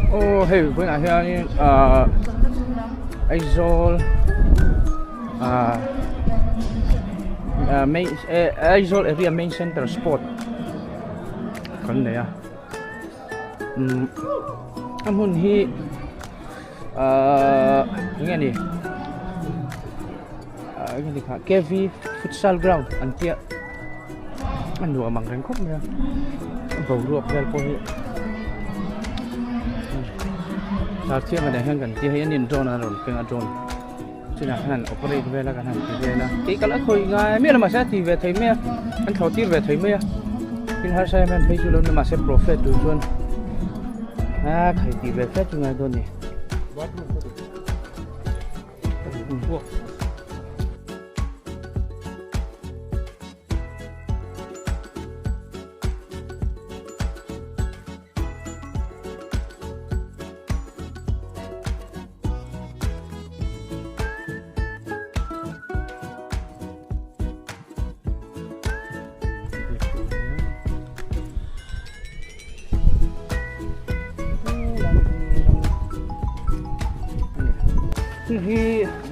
Aw hei vawiinah hianin ahh Aizawl ahh Aizawl area main center sport kan nei a umm a hmun hi ahh eng nge ni ahh eng nge ni kha K V futsal ground an tia a nuam ang reng khawp mai a a boruak vel pawh hi tar chiang a nih hian kan tia hei an in drone a rawn keng a drone chinah khan an operate vel a kan han ti vel a kei ka la khawi ngai miah lo mahse a ti ve thei mai a an thlawh tir ve thei mai a thil harsa em em phei chu lo ni mahse profet tur chuan a khai ti ve fe chu ngai dawn a ni. Hi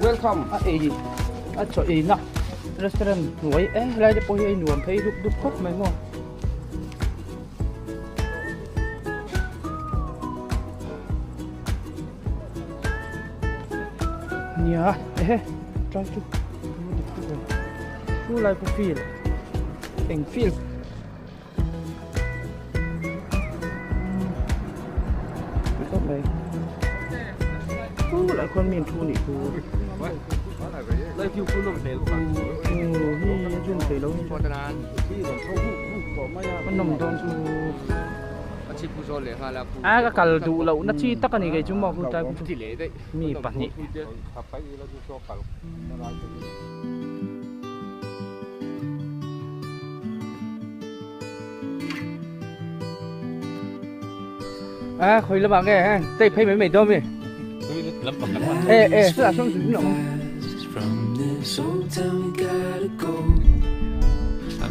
welcome a ei a chaw ei na restaurant hnuai e helai te pawh hi a nuam phei dup dup khawp mai maw. Nia ehe try chu chu lai pawh field eng field khawp mai chu lai khuan mi an thu anih chu hei a zoom theih loh a nawm dawn chu. A ka kal duh loh na chi tak a ni kei chu maw tlai chu mi pahnih. A khawi lamah nge tei phei mai mai dawn mi e e chutah sawn zun ang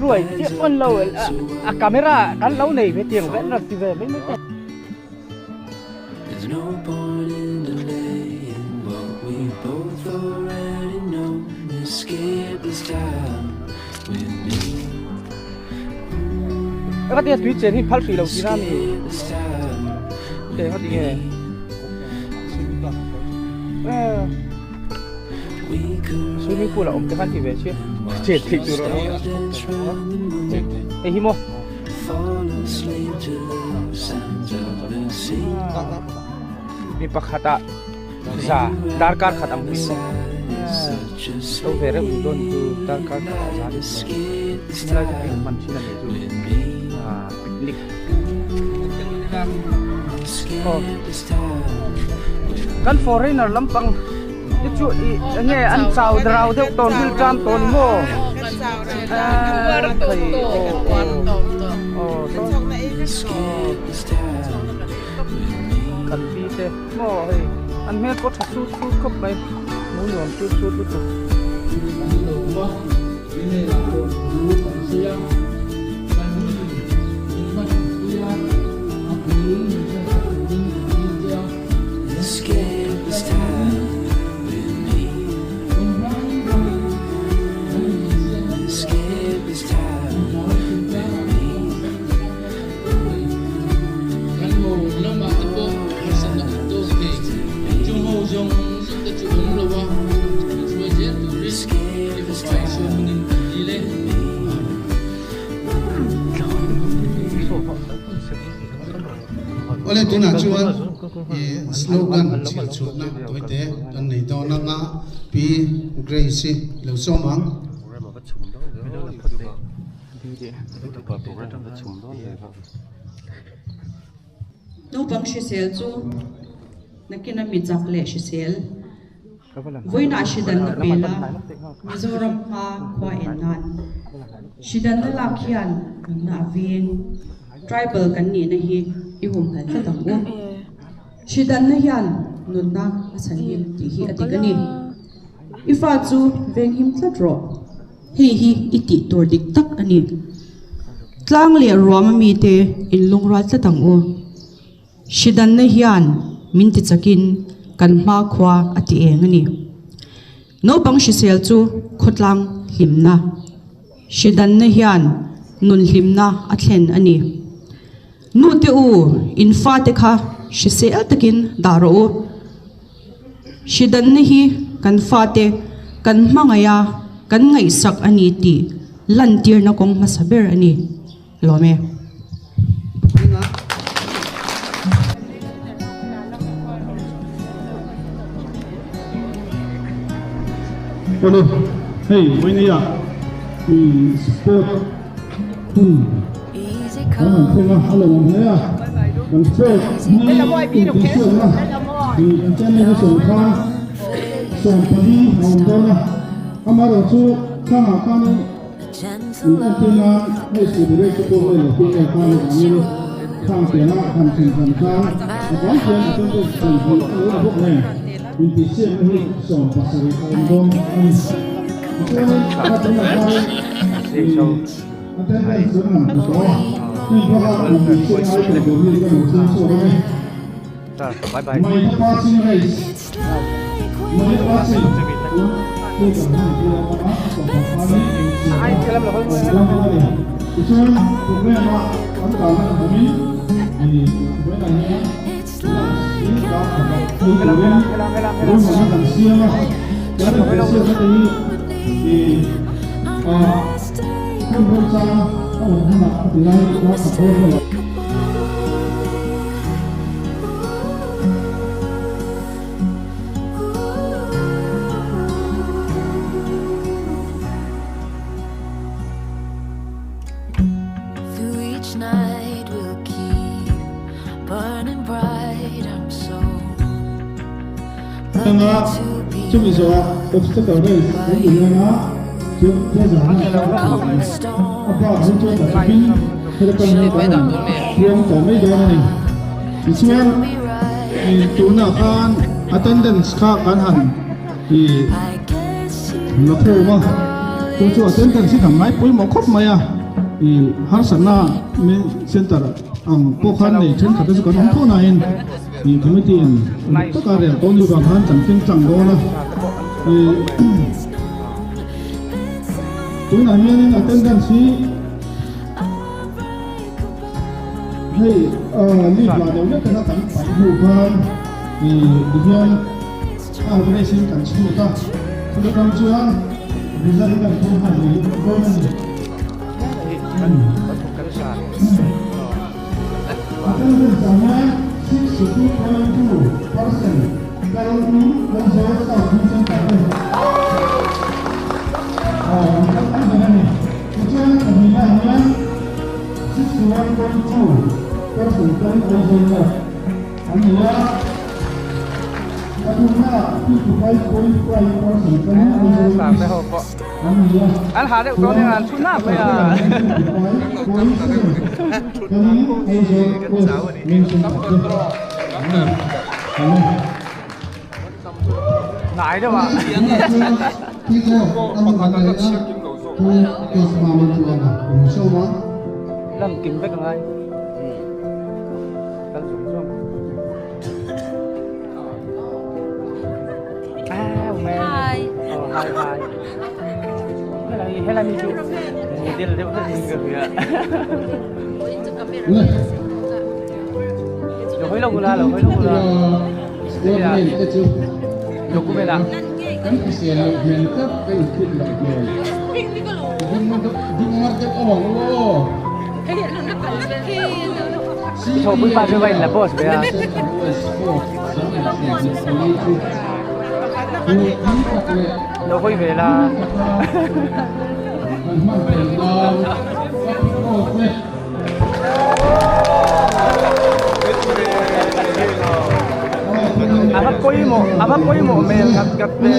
ruai chiah pawn lo a camera kan lo nei ve tiang vel rawn ti ve mai mai te. Ka tia tui chen hi phal hrih lo tihna a ni eng a ti nge swimming pool a awm te khan ti ve che chen theih tur a awm hei hi maw Mi pakhatah za darkar khat ang hi lo ve reuh duh dawn chu darkar khatah za ni se chulai chu picnic hman thin a nih chu ah picnic aw kan foreigner lampang te chu ih enge an chau rau deuh tawn thil tan tawn maw kan pi te maw hei an hmel pawh tha sut sut khawp mai hmuh nuam sut sut lutuk. Kan ho lamah te pawh harsatna kan tawk thei. Chung ho zawng zawng te chu awm lo a, min hruai zel turin i fapa Isua hmingin kan dil e. Amen. Awle tunah chuan i slogan chhir chhuahna tawite kan nei dawn anga Pi Grace-i lo sawm ang. Naupang hrisel chu nakina mi chak leh hrisel vawiinah hridanna pela Mizoram hma khua en nan hridanna lak hian nunna a veng tribal kan nihna hi i humhal tlat ang u. Hridanna hian nunna a chhanhim tih hi a dik a ni. I fa chu venghim tlat rawh. Hei hi i tih tur dik tak a ni. Tlang leh ruam a mite in lungrual tlat ang u. Hridanna hian min tichakin kan hmakhua a ti eng a ni. Naupang hrisel chu khawtlang hlimna. Hridanna hian nun hlimna a thlen a ni. Nute u, in fate kha hrisel takin dah rawh u. Hridanna hi kan fate kan hmangaih a, kan ngaihsak a ni tih lantirna kawng hmasa ber a ni. Lawm e. Awle, hei vawinia i sport hun kan han thleng a, a lo awm hle a, kan sport hi intihsiakna i kan channel hi sawmkhan sawmpali a awm dawn a, amaherawhchu tlangah khanin In entir nan hei scooty rate te pawh hei lo hung vel khan avangin khang piana han thlen hran khan a vang khian attendance thlen hi a lo la bawk nen intihsiakna hi 70 a awm dawn a ni. Tichuanin kha tunah khan attendance kan han hmu tawh a, heng baka intihsiakna ai tel tur hi ka lo chhung chhuak ang e. Mai passing race Mai passing tun chu kan hman tir atanga a sawmpak khanin engsiam a awm dawn bawk a ni. Tichuan program a kan kalna kan awmin vawiinah hian lunch hi kar khatah ei turin ruahmanna kan siam a, kan inpehsiakna te hi hun remchang a awm hunah a ti lai kar khat dawn vel. Atanga chumi zawhah obstacle race kan ti dawn a, chu zana a bak hi chu kan hming heta hi kan rawn puang tawh mai dawn a ni. Tichuan tunah khan attendance kha kan han ih la khawm a, chu chu attendance hi kan ngai pawimawh khawp mai a, ih harsatna center ang pawh khan nei thenkhat te chu kan awm tho nain ih committee in uluk taka rel tawn ni vang khan kan tling tlang dawn a, ih tunah hianin attendance hi. Hei leave lah deuh lek atanga kan paih hnu khan tihian average in kan chhut a, chumi atang chuan result hi kan thawm nghal leh dawn a ni. Attendance ah hian 62.2% kal in Aizawl South Mission Center an kal an ber a ni. Tichuan pahnihna hian 61.2% kalin Aizawl North an nei a, pathumna 55.5% kalin Aizawl East an nei a, chuan 45.7 kalin Aizawl West Main Centre te an ni. Lan kim vek angai kal zung zung ah man hi oh hi hi helai helai mi chu model deuh hlek ni ka hria lo hawi lo la lo hawi lo la document ah Kan hrisel loh hmel tlat ka inthut loh hmel. Ding mar deuh awang u aw. Thawhpui pa chu va in la boss ve a. Lo hawi ve la. A va pawimawh a va pawimawh hmel ngat ngat ve.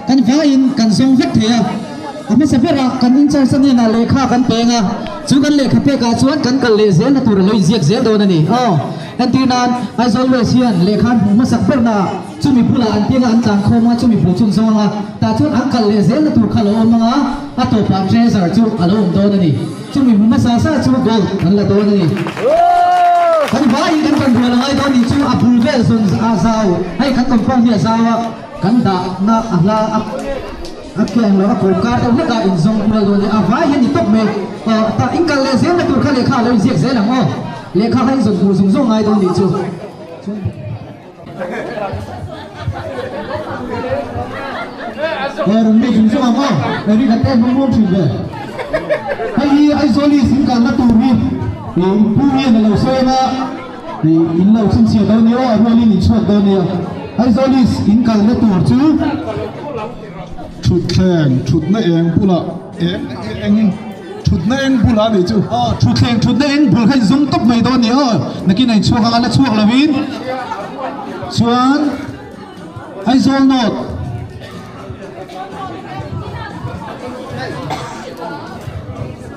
Kan vaiin kan zawng vek thei a, a hmasa berah kan in-charge a hnenah lehkha kan peng a, chu kan lehkha pekah chuan kan kal leh zelna tur a lo inziak zel dawn a ni. Aw, entir nan Aizawl West hian lehkha an hmuh hmasak bernaah chumi bulah an pianga an tlan khawm a, chumi bul chun zawng anga tah chuan an kal leh zelna tur kha a lo awm ang a, a tawpah treasure chu a lo awm dawn a ni. Chumi hmu hmasa sa chu gold an la dawn a ni. Kan vaiin kan kan rual a ngai dawn nih chu a bul vel zawn a zau, hei kan compound hi a zau a, kan dahna a hla a a keng lo a kawm kar deuh hlek a inzawng kual dawn a ni. A vai hian ni tawp mai. Aw tah in kal leh zelna tur kha lehkha a lo inziak zel ang aw. Lehkha kha inzawn hmuh zung zawng ngai dawn nih chu. He rawn mi chung chung ang aw, Eric a te hmang muang thin ve. Hei hi Aizawl East in kalna tur hi in pu hian a lo sawi anga in lo chhinchhiah dawn nia aw, a rualin in chhuak dawn nia. Aizawl East in kalna tur chu Thutthleng thutna eng bulah eng eng thutna eng bulah a nih chu. Aw thutthleng thutna eng bul kha in zum tawp mai dawn nia aw, nakin a inchhuak anga la chhuak lovin chuan Aizawl North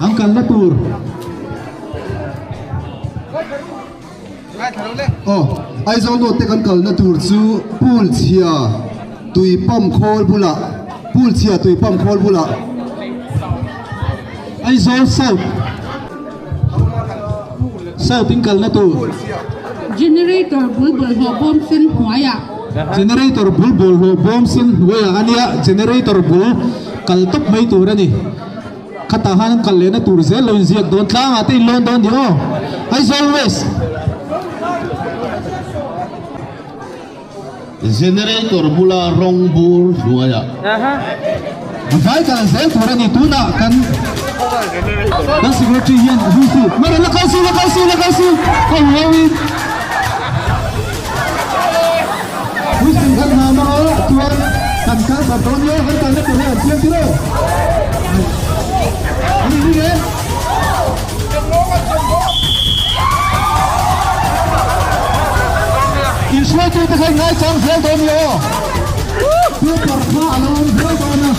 an kalna tur. Aw, Aizawl North te kan kalna tur chu pool chhia tui pump khawl bulah pool chhia tui pump khawl bulah Aizawl South South in kalna tur. Generator bul bawlhhlawh bawm sen hnuaiah. Generator bul bawlhhlawh bawm sen hnuaiah a nia, generator bul kal tawp mai tur a ni. Khatah khan an kal lehna tur zel lo inziak dawn tlangah te inlawn dawn ni aw. Aizawl West. Generator bula rawng bur hnuaiah. Vai kal zel tur a ni tunah kan kan secretary hian whistle mara la kal suh la kal suh la kal suh ka huau in whistle kan hna mang a chuan kan kal bar dawn nia kan kalna tur hi an chiang tir aw ani ring e. Inhruaitute kha in ngaichang zel dawn ni aw. Paper kha a lo awm zel dawn a.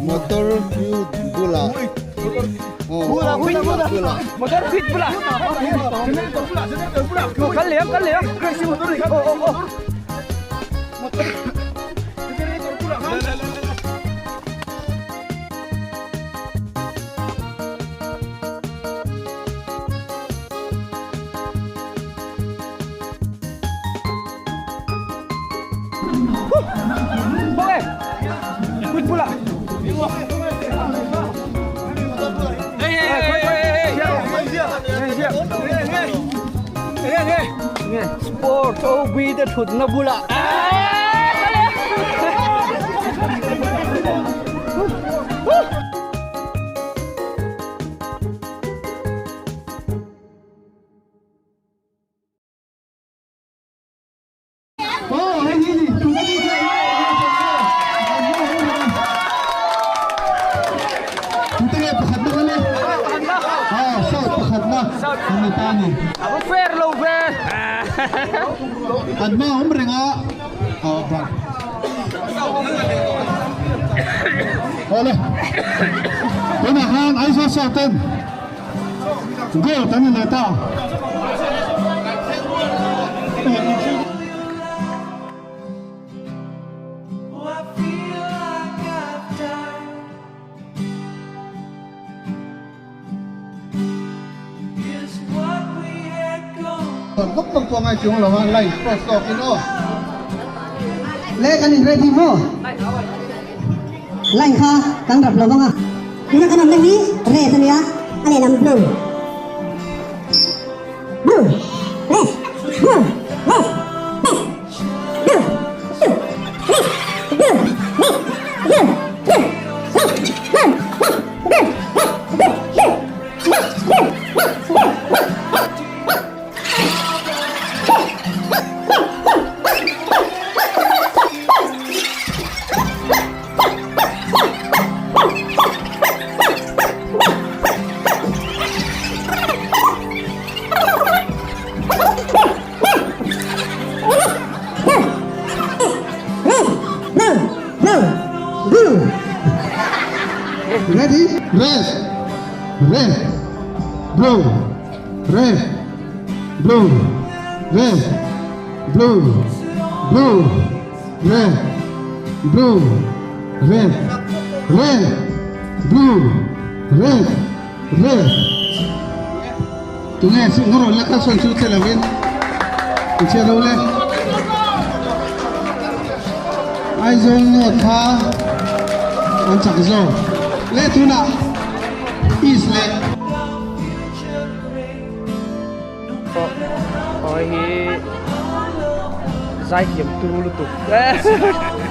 Motor field bulah. Motor fit bula. Kal leh kal leh. Oh oh oh. Sport OB te thutna bulah Fair lo ve. An hma awm reng a. Awle. Tunah khan Aizawl South ten goal kan ni leh ta. Khawp bang pawh ngai chuang lo a line cross zawk in aw. Le kan in ready maw? Line kha kan rap lo vang a. Tuna kan awmna hi red a nia, a lehlam blue. Blue, red, blue, red, red, blue, blue, red, blue, red, blue, blue, red, blue, red, blue, red, blue, blue, red, blue, red, blue, red, red, red. Blue, blue, blue. Ready? Ready. Red, blue, red, blue, red, blue, blue, red, blue, red, red, blue, red, red. Tunge chu ngaw rawn la kha sawn chu che lovin i chhiat lo le. Aizawl North kha an chak zawk le tunah East leh. Aw hi zaithiam turu lutuk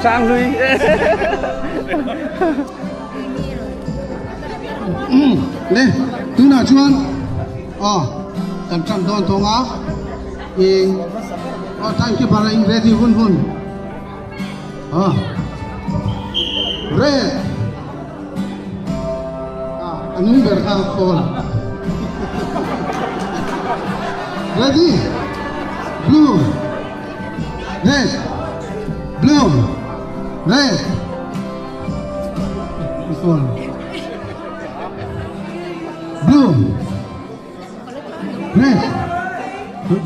Hranghlui Le tunah chuan aw kan tan dawn thawng a i aw time keeper a in ready hun hun aw red a nung ber kha phone ready blue red blue red phone blue red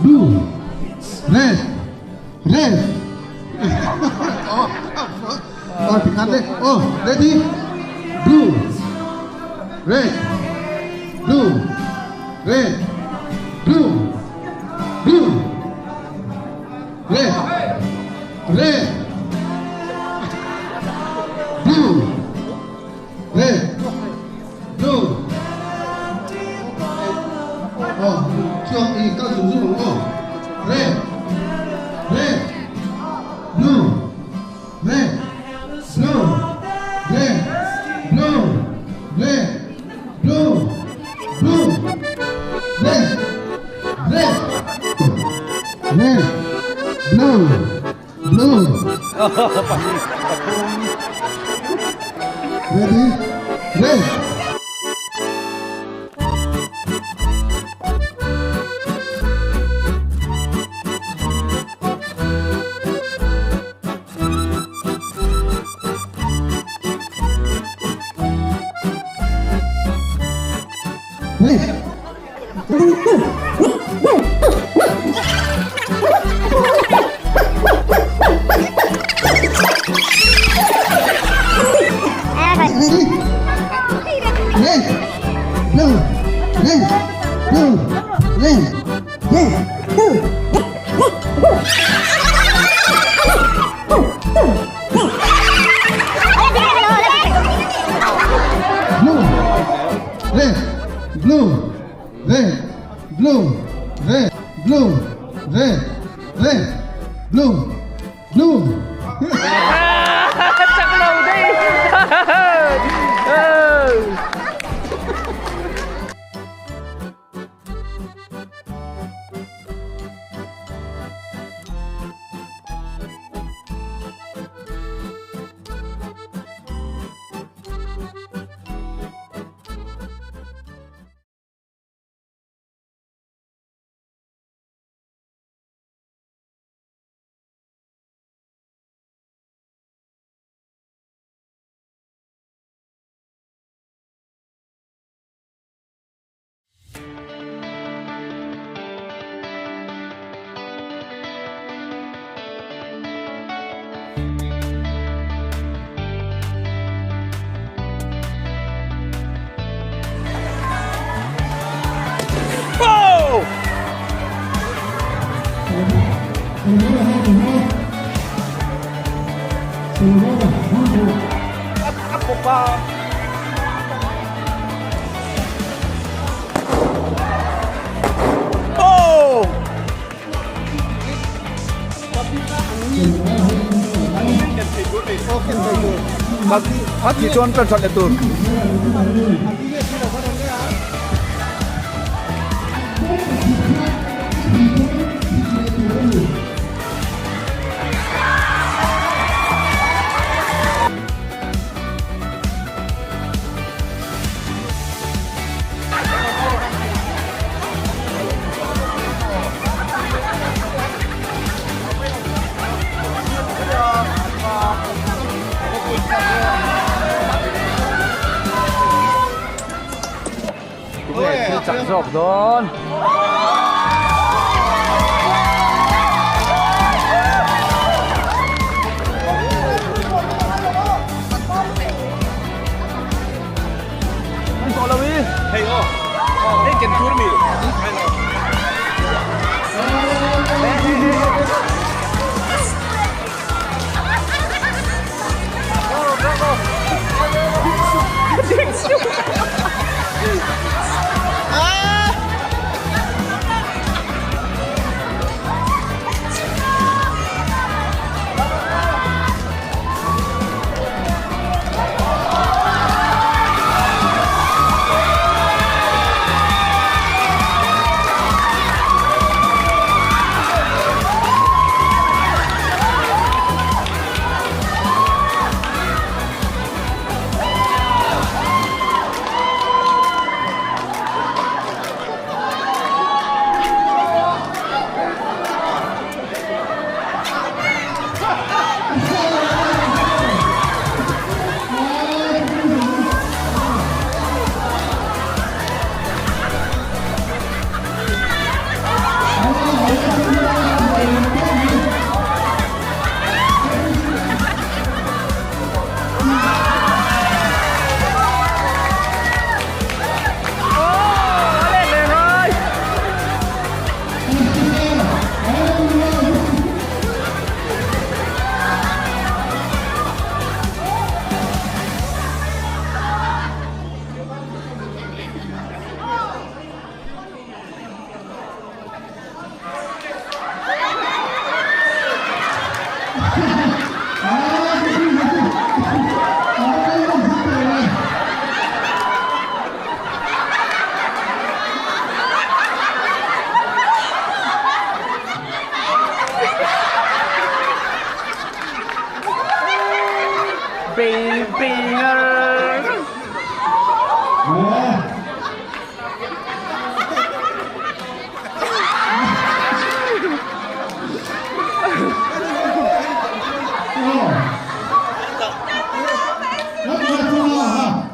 blue red red oh oh tikhan le oh ready blue red blue red blue blue red red blue red blue oh chuak i kal zung zung ang aw red red blue red blue red blue red blue blue red red red blue blue ready red Blue, red, blue, red, blue, red, blue, red, red, blue, blue. Chak lo daih. zawk dawn.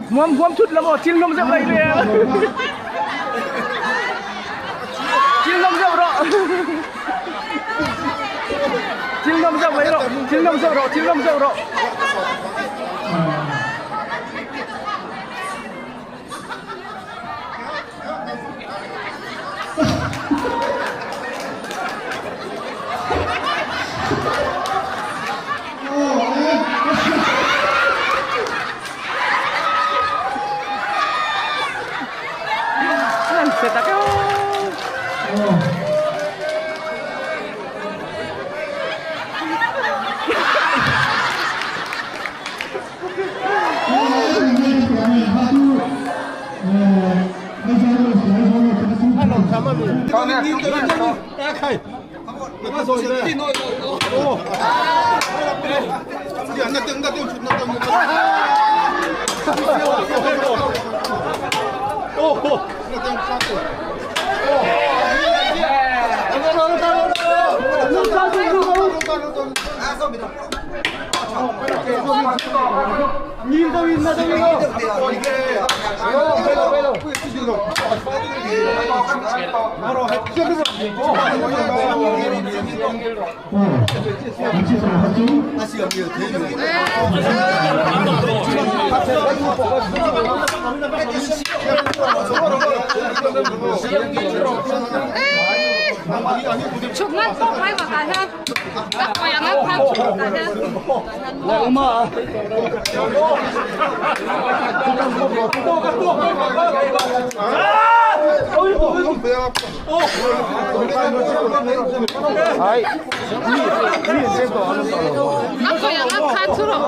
Muam huam thut lamo thil lum zeuh mai ve. Thil lum zeuh rawh. Thil lum zeuh mai rawh. Thil lum zeuh rawh. Thil lum zeuh rawh. Chụp ngắt không hay mà cả ha. Các quay ngắt không chụp cả ha. Các quay ngắt khá chú rồi.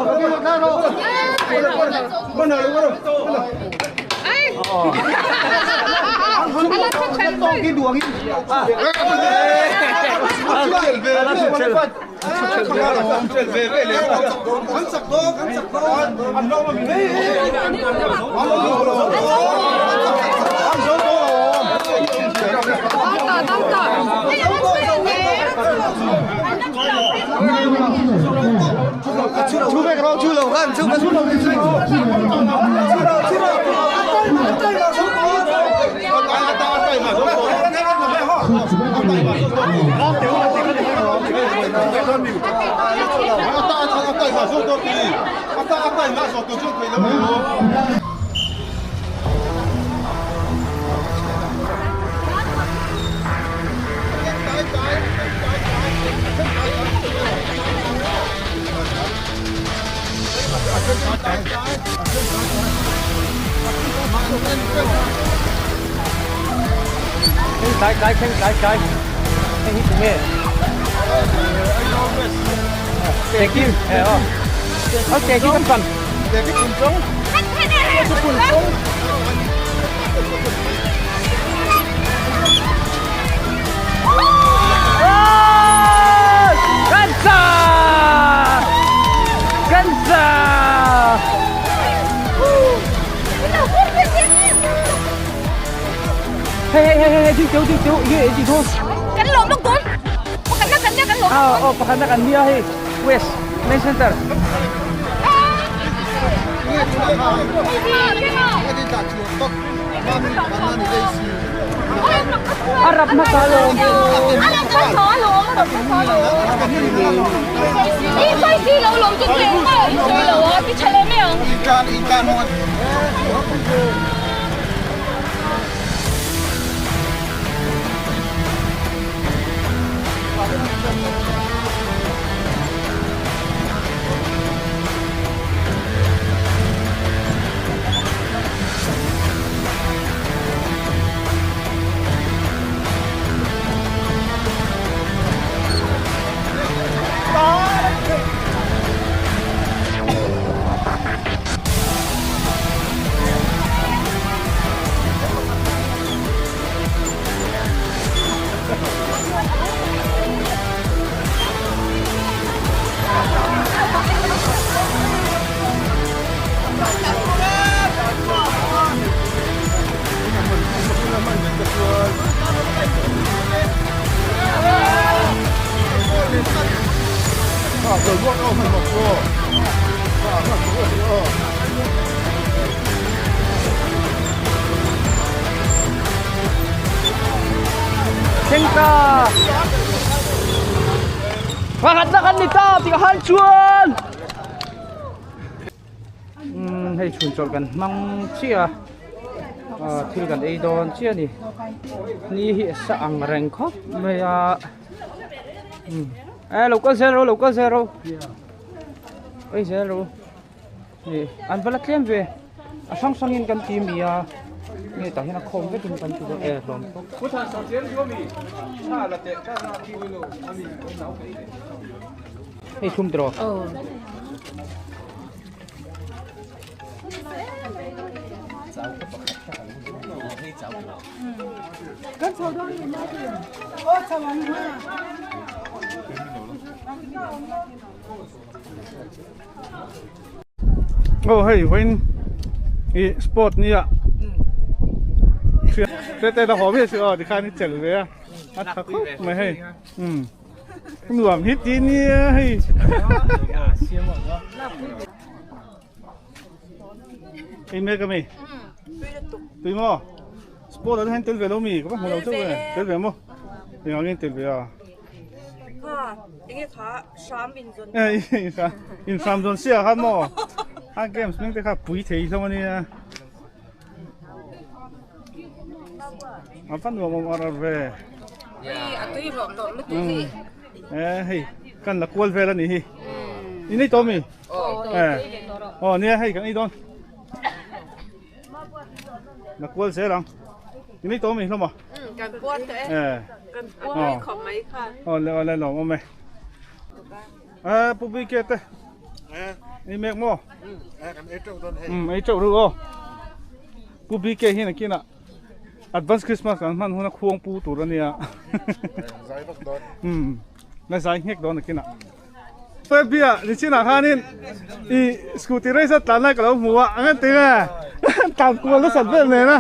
Ấy. Trái trái trái trái hei hi tunge Tekim eh oh oh Tekim kan pan Tekim kun chong kun chong Cansa! Cansa! Hey hey hey hey, ding ding ding, ye ding dong. Kan lawm lawk dawn. Pakhat na kan nia kan lawm. Ah, oh pakhat na kan nia hei. West Main Center. A rap hmasa lawm. A rap hmasa lawm, a rap hmasa lawm. I sawi si lo lawm chu teh mai i sawi lo a, ti tha leh mai ang. Thleng ta! Pakhat na kan ni ta ti ka han chuan! Umm hei chhun chawlh kan hmang chiah a, ah thil kan ei dawn chiah a ni. Ni hi a sa ang reng khawp mai a. Umm eh lo kal zel rawh lo kal zel rawh ei zel rawh hei an va la tlem ve a hrang hrang in kan ti mi a nge tah hian a khawm vek in kan ti dawn e hlawm hei thlum tiraw Aw hei vawiin ih sport nia te te la haw miah si aw tikhan i chelh ve a a tha khawp mai hei umm nuam hi ti nia hei. Ei mek ami? Tui maw? Sport ah hian tel ve lo mi? Ka va hmu lo chauh e. Tel ve maw? Engah nge tel ve a? Kha, enge kha hram in zawn. Eh, in hram zawn sia khan maw? A games hming te kha pui thei hlawm ania. A va nuam awm ar ar ve. A tui rawh tawh lutuk hi. Eh, hei, kan la kual vel ani hi. In ei tawh mi? Aw nia hei kan ei dawn na kual zel ang in ei tawh mi hlawm a kan puar tawh e kan puar khawp mai kha aw le aw le lawm awm e eh pu bk te ei mek maw kan ei teuh dawn hei ei teuh ru aw pu bk hi nakinah advance christmas kan hman huna khuang pu tur ania zai vak dawn na zai nghek dawn nakinah Fabia ni chinah khanin i scooty race a tlan lai ka lo hmu a ang an ti nge tlan kual nasa vel nen a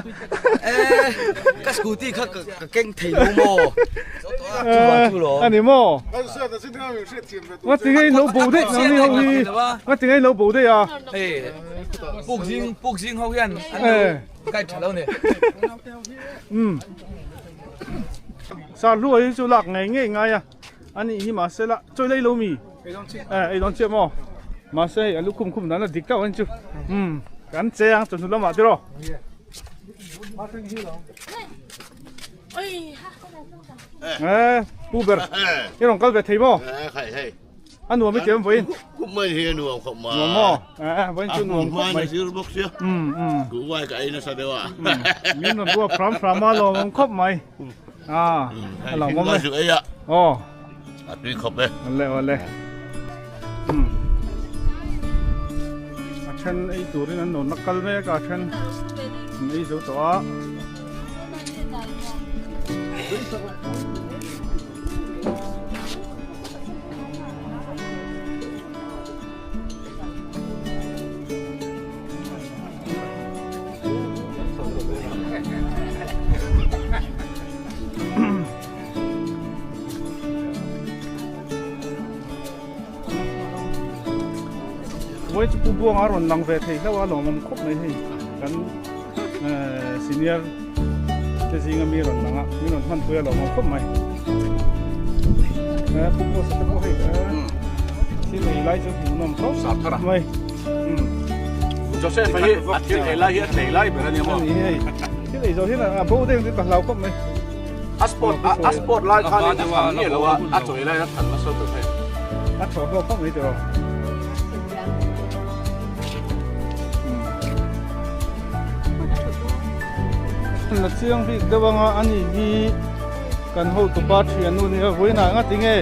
ka scooty kha ka keng thei lo maw ani maw nga ti nge lo bo daih nang ni ho hi nga ti nge lo bo daih a hei puk zing puk zing ho hian an kai tha lo ni um. Sar hluai hi chu lak ngei ngei ngai a anih hi mahse la chawi lei lo mi eh ei dawn chiah maw mahse hei a lukhum khum dan a dik tauh a ni chu umm kan che ang chawhnu lamah tiraw. Eh pu ber i rawn kal ve thei maw a nuam i tiam vawiin khum mai hi a nuam khawp mai nuam maw eh vawiin chu nuam khawp mai zir bawk sia ku vai ka ei nasa deuh a min rawn buak hram hram a lawmawm khawp mai a a lawmawm e ei a aw a tui khawp e le ole a then ei turin an rawn la kal mek a a then an ei zo tawh a. Vawi chu Pu Buanga rawn lang ve thei hlauh a lawmawm khawp mai hei kan senior te zinga mi rawn lang a min rawn hmanpui a lawmawm khawp mai Pu Boss te pawh hei thil ei lai chu hmuhnawm khawp mai Joseph hi a thil ei lai hi a tlei lai ber a nia maw? Ani hei thil ei zawh hian a bo deuh chu ka hlau khawp mai. A sport a sport lai khan in a than miah lo a, a chawi lai a than nasa tur hei. A thaw hlawk khawp mai tiraw. La chiang bik deuh anga ani hi kan hotupa thiannu nia vawiinah nga tinge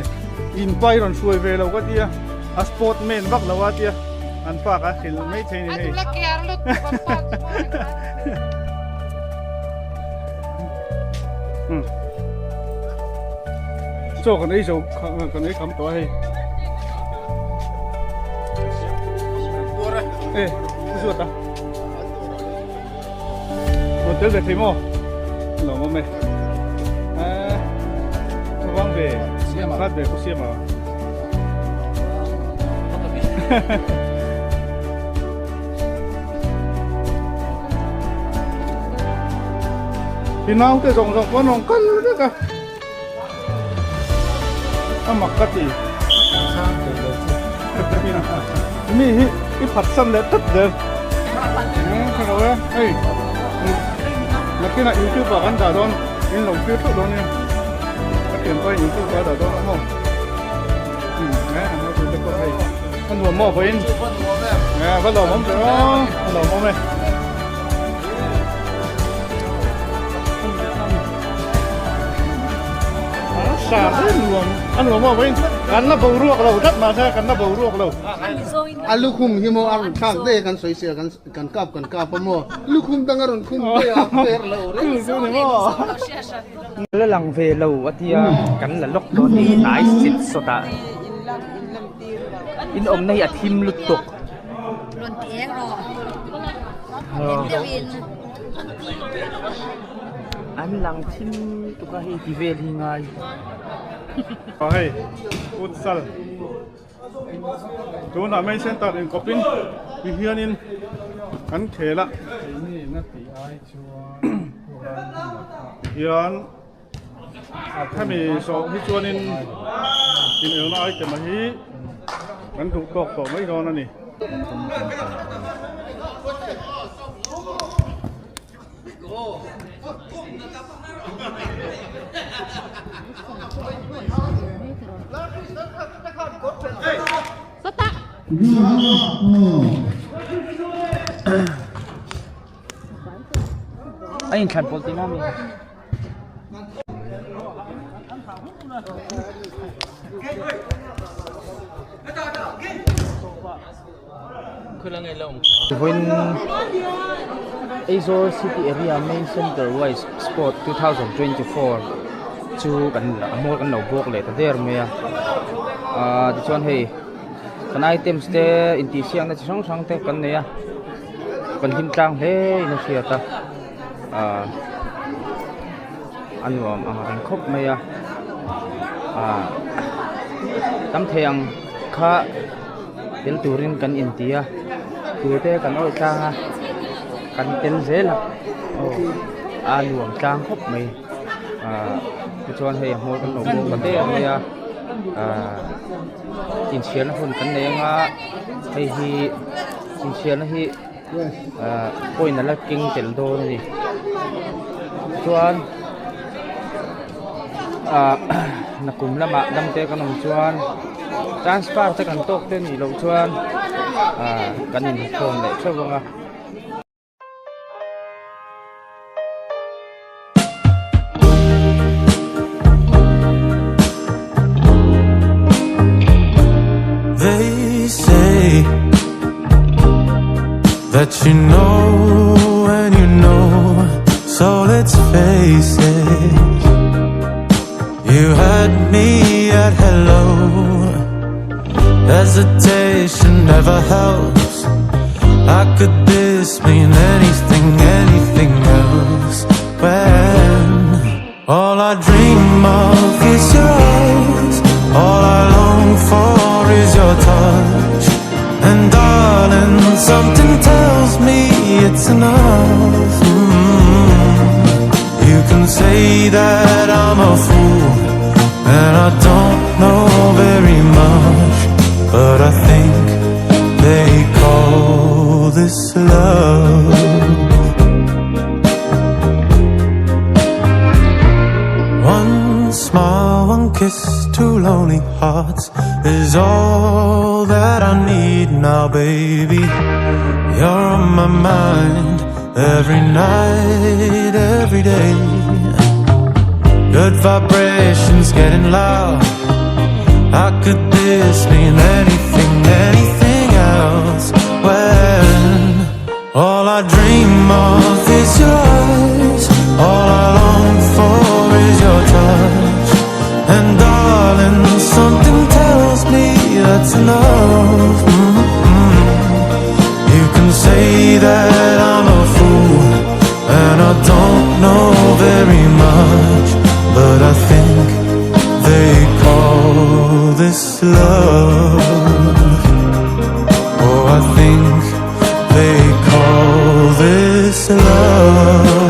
in pai rawn hruai ve lo ka tia a sport man vak lo a tia an park a hrilh mai thei ni hei. Chaw kan ei zo kan ei kham tawh a hei. E zuat a. Rawn tel ve thei maw? Lo awm e. Vang ve khat ve ku siam a. Ti nau te zawng zawng pawh an rawn kal vek a. A mak ka ti. Mi hi i phatsan leh tlat zel. Ka lo e. Hei. Nakinah YouTube ah kan dah dawn. In lo thlir theuh dawn nia. Ka thianpa in YouTube ah a dah dawn a maw. A nuam maw vawiin? Va lawmawm ve aw, a lawmawm e. Sar hi nuam, a nuam maw vawiin? Kan la boruak lo tlat mahse kan la boruak lo. A lukhum hi maw a rawn thlak daih a kan sawi sia kan kan kap kan kap a maw lukhum dang a rawn khum daih a fair lo reng. La lang ve lo a tia kan la lawk dawn ni hnai sit sawt ah in awmna hi a thim lutuk. An lang thim lutuk a hei ti vel hi ngai. Aw hei futsal tunah main center inkawpin ti hianin kan khel a. Tihian hemi zawh hi chuanin inelna item a hi kan duh tawk tawh mai dawn a ni. A inthlan pawlh tihna a ni. Vawiin Aizawl city area main center wise sport 2024 chu kan a hmawr kan lo bawk leh ta der mai a ahh tichuan hei kan items te intihsiakna chi hrang hrang te kan nei a. Kan hlim tlang hle in a hriat a ahh a nuam ang reng khawp mai a ahh tam thei ang kha tel turin kan inti a tute kan awih tlang a kan tel zel a aw a nuam tlang khawp mai ahh. chuan hei a hmawr kan lo bawk ta der mai a ahh inchhiarna hun kan nei anga hei hi inchhiarna hi ahh point a la keng tel dawn a ni chuan ahh nakum lamah dam te kan awm chuan transfer te kan tawk te nih loh chuan ahh kan inkhawm leh theuh ang a. They say that you know when you know, so let's face it. You had me at hello. Hesitation never helps. How could this mean anything, anything else? When all I dream of is your eyes, all I long for is your touch. And darling, something tells me it's enough. You can say that I'm a fool, and I don't know very much, but I think they call this love. One smile, one kiss, two lonely hearts is all that I need now, baby. You're on my mind every night, every day. Good vibrations getting loud. How could this mean anything, anything else? When all I dream of is your eyes, all I long for is your touch. And darling, something tells me that's enough. You can say that I'm a fool, and I don't know very much, but I think they call this love. Oh, I think they call this love.